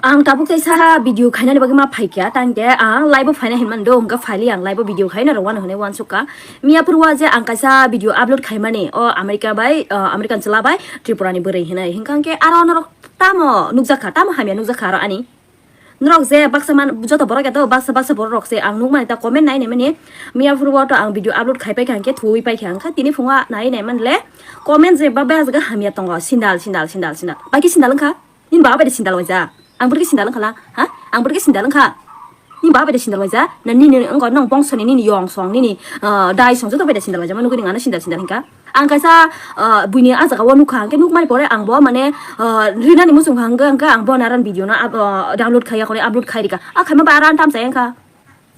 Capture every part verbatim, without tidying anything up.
Ang tabuk kaisa video khainani bagwi ma phaikha, tangde ang live o phaina hinmani do, hwnkha phaili ang live o video khaina rwano hwnwi uansukha. Miyaphuruo je ang kaisa video upload khaimani, o America bai, o American chwla bai Tripura ni bwrwi hwnwi. Hwnkha hwnkhe aro norok tamo nukjakha, tamo hamya nukjakha aro ani. Norok je baksa man, joto borok ya to baksa baksa borok rok se ang nukmani ta comment nai nai mani. Miyaphuruo to ang video upload khai paikha hwnkhe thuwi paikha, hwnkha tini phungo nai nai manle comment je ba bajak hamya tongo, sindal, sindal, sindal, sindal. Baki sindal wngkha? Nini baba bai de sindal waija. Ang bwrwi sindal wngkha la? Ha? Ang bwrwi sindal wngkha. Nini baba bai de sindal waija. Na nini wngkha nong bongso ni nini yong song nini, ah, dai song joto bai de sindal waija. Mano gini ngana sindal sindal hingka. Ang kaisa, ah, buini ah jaga o nukha. Hingke nukmani pore ang bo mane, ah, rinani muchung hangke hingke ang bo naran video no up-, ah, download khaiya kore upload khai rika. Ah, khaima ba aran tam chaya wngkha.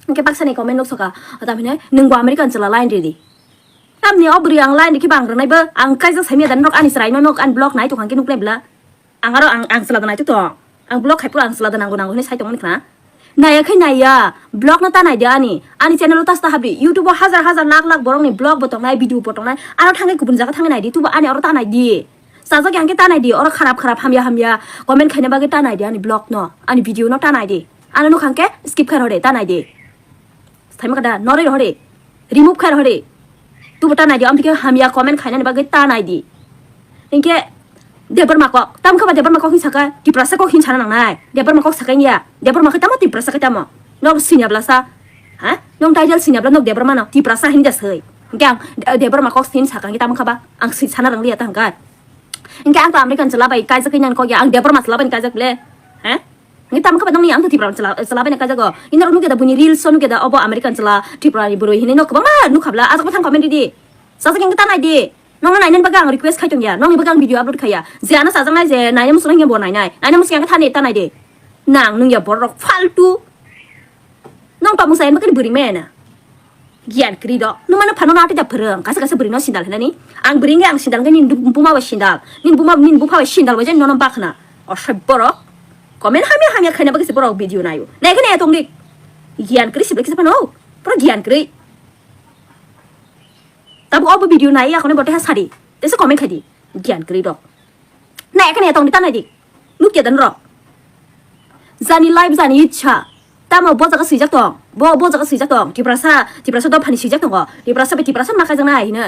Hingke baksa ni comment nuksoka. Tamhine nung bo American chwla line ridi. Tamni o bwrwi ang line rikhe ba ang rwnai bo. Ang kaijak saimya da norok ani chwrai no nok ani blog nai tongkha hingke nuknai bwla. Ang aro ang, ang chwla da naitok tong. Ang blog khai phuru ang chwla da nango nango hinwi sai tongmani khna. Naiya khai naiya, blog no ta naidi ani. Ani channel o ta sta habdi. YouTube o hajar hajar lakh lakh borok ni blog bo tongnai, video bo tongnai. Aro thangwi kubun jaga thangwi naidi, tubo ani oro ta naidi. Sajak yang khe ta naidi, oro kharap kharap hamya hamya comment khaina bagwi ta naidi ani blog no, ani video no ta naidi. Ano nukha hwnkhe skip khai rode, ta naidi. Saima kada, noroi rohori. Remove khai rohori. Tubo ta naidi, amtike hamya comment khainani bagwi ta naidi. Hingke Debbarma kok, tam kha ba Debbarma kok hin saka, Tiprasa kok hin sana nangnai. Debbarma kok sakai ya. Debbarma khe tamo Tiprasa khe tamo. Nok sinya bla sa. Ha? Nong title sinya bla nok Debbarma no Tiprasa hin ja soi. Hingke ang, eh, Debbarma kok sin saka hingke tam kha ba. Ang si sana rang liya ta hingke. Hingke ang to American chwla bai kaijak khe nang kok ya. Ang Debbarma chwla bai kaijak le. Ha? Ngi tam kha ba nongni ang to Tripura chwla, chwla bai na kaijago. Ino rok nukya da buini reels o nukya da obo American chwla Tripura ni bwrwi hinwi no kwbangma nukha bla. Ajak bo thang comment ridi. Sajak yang ta nai di. Nongno nainani bagwi ang request khai tongya. Nongni bagwi ang video upload khaiya. Je ano sajak nai je naina muchung nai bo nainai. Naina muchung yang ta nai ta nai di. Nang nungya borok faltu. Nong tongmung sa yang bakani bwrwi maya na. Giyan kwrwi do. Nung mano phano na atida phwrwng. Kasa kasa bwrwi no sindal hinani. Ang bwrwi nge ang sindal nge nin buma bai sindal. Nin buma nin bupha bai sindal bai jen nono bakhna. Osai borok. Comment hamya hamya khaina bagwi se borok video nayo. Nai khe nai tong dik. Giyan kwrwi sibla kisa phano. Pura giyan kwrwi. Tabu obo video nai yakone bote ha sadi. Tese comment khai di. Giyan kwrwi do. Nai khe nai tong di ta nai di. Nukya dan rok. Jani life jani ichha. Tamo bo jaga swijak tong. Bo, bo jaga swijak tong. Tiprasa, Tiprasa dophani swijak tongo. Tiprasa bai Tiprasa ma kaijaknai hino.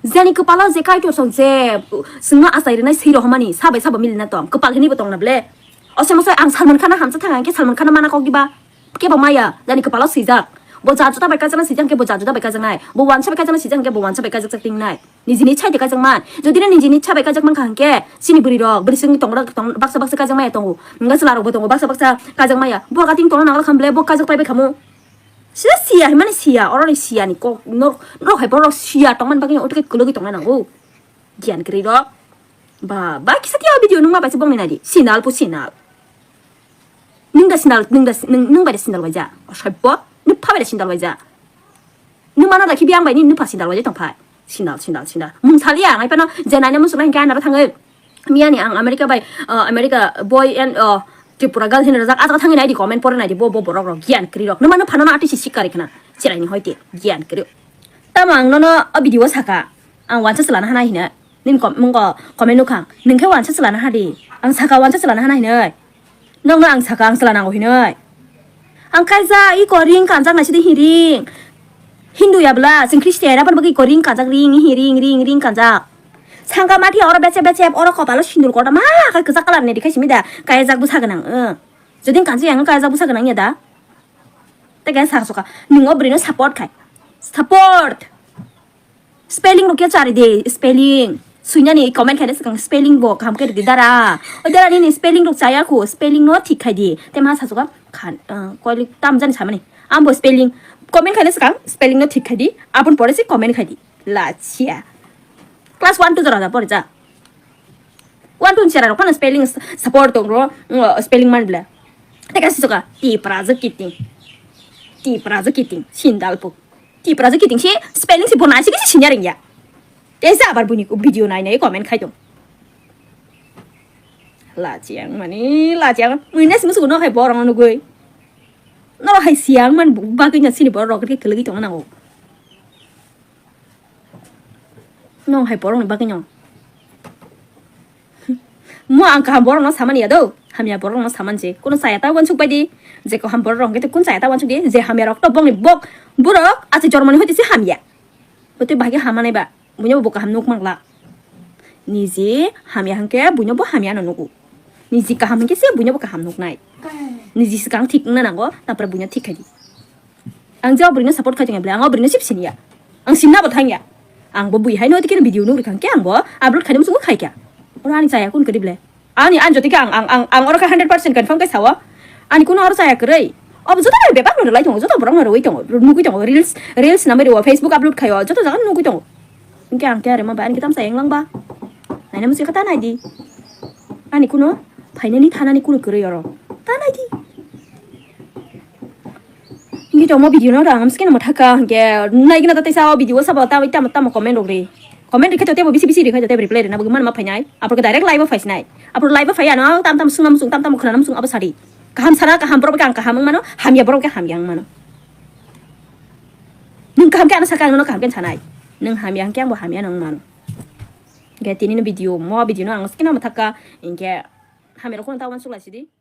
Jani kwpalo je kaitor song je, sengno achai rwnai swi rohormani, sabai sabo milina tong. Kwpal hini bo tongna ble. Ose mose ang Salman Khan hamsa thang, ang khe Salman Khan mana kok diba. Kebo maya, jani kwpalo swijak. Bo ja juta bai kaijaknai swijak, hwnkhe bo ja juta bai kaijaknai. Bo wansa bai kaijaknai swijak, hwnkhe bo wansa bai kaijak jak tingnai. Nijini ichha de kaijak man. Jodi nini nijini ichha bai kaijak mankha hwnkhe, chini bwrwi rok, bwrwi song tongo, tong, baksa baksa kaijak maya tongo. Hwnkhe chwla rok bo tongo, baksa baksa kaijak maya. Bo kating tongna nangla khamble, bo kaijak pai bai khamu. Sida siya, himani siya, oroni siya ni kok, norok, norok hai borok siya tongmani bagwi otike kwlwgwi tongna nango. Giyan kwrwi rok. Ba, ba kisa tiya video nungma bai se bongni nadi. Sinal po sinal. Nung da sinal, nung da, nung, nung bai da sinal waija. Osai bo, nung pha bai da sinal waija. Nung mana da khibi ang bai ni nung pha sindal waje tong phai. Sindal, sindal, sindal. Mung sali ang, ai pano je naina muchung nai hingke ang naro thangwi. Miyani ang America bai, uh, America boy and, uh, Tripura girl hinwi rwjak. Ajak thangwi nai di comment pore nai di bo, bo borok rok giyan kwrwi rok. Nung mano phano no atwi si sikari khna. Chirai ni hoi te giyan kwrwi. Tamo ang nono o video o saka. Ang wansa chwla na hana hina. Nini kom-, mung ko comment nukha. Nung khe wansa chwla na ha di. Ang saka wansa chwla na hana hinwi. Nokno ang saka ang chwla nango hinwi. Ang kaijak iko ring kanjak naisidi hiring. Hindu ya bwla, chwng Christian, aboni bagwi iko ring kanjak, ring, hi, ring, ring, ring kanjak. Sangka mati oro bechep bechep, oro kopalo sindur kotorma, kai kwchak colour ni rikha simi da, kaijak bwsa gwnang, eh. Jodi kanjak yang kaijak bwsa gwnang ya da. Tei kaisa saksuka, nung o bwrwi no support khai. Support! Spelling rok khe chari di, spelling. Suinani comment khaina swkang spelling bo kaham khe rwdi dara. O dara nini spelling rok chaya khu, spelling no thik khai di. Tei ma sachuka khan, ah, koilik tam jani samani. Ambo spelling comment khaina swkang spelling no thik khai di. Aboni pore se comment khai di. Lachia. Class one two jora da pore ja. One two ni chera rok phano spelling s-, support tong ro, mm, spelling man bla. Tei kaisa soka, Tipra je kiting. Tipra je kiting, sindal po. Tipra je kiting se spelling se bo nai se kisi sinya ringya. Tei se abar buini video nai nai comment khai tong. Lachiang mani, lachiang. Mui nes musugo no hai borong nugui. No hai siang man bu-, bagwi na sini borok rok khe kelegi tong nango. Nong hai borokni bagwi no. Mo ang kaham borok no samani ya do. Hamya borok no saman je. Kuno chaya ta wansuk bai di. Je kaham borok rok hwnkhe kun chaya ta wansuk di. Je hamya rok to bongni bok. Borok achi jormani hoite se hamya. Hoite bahai khe hamanai ba. Buino bo kaham nuk mangla. Niji hamya hwnkhe buino bo hamya no nugo. Niji kaham hwnkhe se buino bo kaham nuknai. Niji swkang thik wngna nango, tapore buino thik khai di. Ang je o bwrwino support khai tongya bwle, ang o bwrwino sip siniya. Ang sinna bo thangya. Ang bo bui hai no tei khe video nugri khang khe ang bo upload khaina muchungo khai kya. Oro ani chaya kun kwrwi bwle. Ani, ani jotoi khe ang, ang, ang, ang oro khe hundred percent confirm khe sao. Ani kuno oro chaya kwrwi. Obo joto no bebak no rwlai tongo, joto borok no rwui tongo, nugui tongo, reels, reels namai rwo, Facebook upload khaio, joto jaga nugui tongo. Hwnkhe ang khe arema bai ani khe tamsa yang lang ba. Naina muchung khe ta nai di. Ani kuno phainani thanani kuno kwrwi oro. Ta nai di. Hwnkhe tongmo video no rang amsukhe no mwthaka hwnkhe nai gana ta teisa o video o sabo ta tamo tamo comment rok ri. Comment rikhe to tebo bisi bisi rikhe to tebo reply rina bagwi manma phainai. Aporkhe direct live o phaisinai. Apor live o phai ano tam tam sungna muchung tam tam khwnana muchung abo sadi. Kaham sana kaham borok khe ang kaham wng mano, hamya borok khe hamya wng mano. Nwng kaham khe ano sakha ano kaham khe sanai. Nwng hamya hwnkhe angbo hamya no wng mano. Hwnkhe tini no video mo video no ang skino mwthaka hwnkhe hamya rok kheno ta wansuk lai sidi.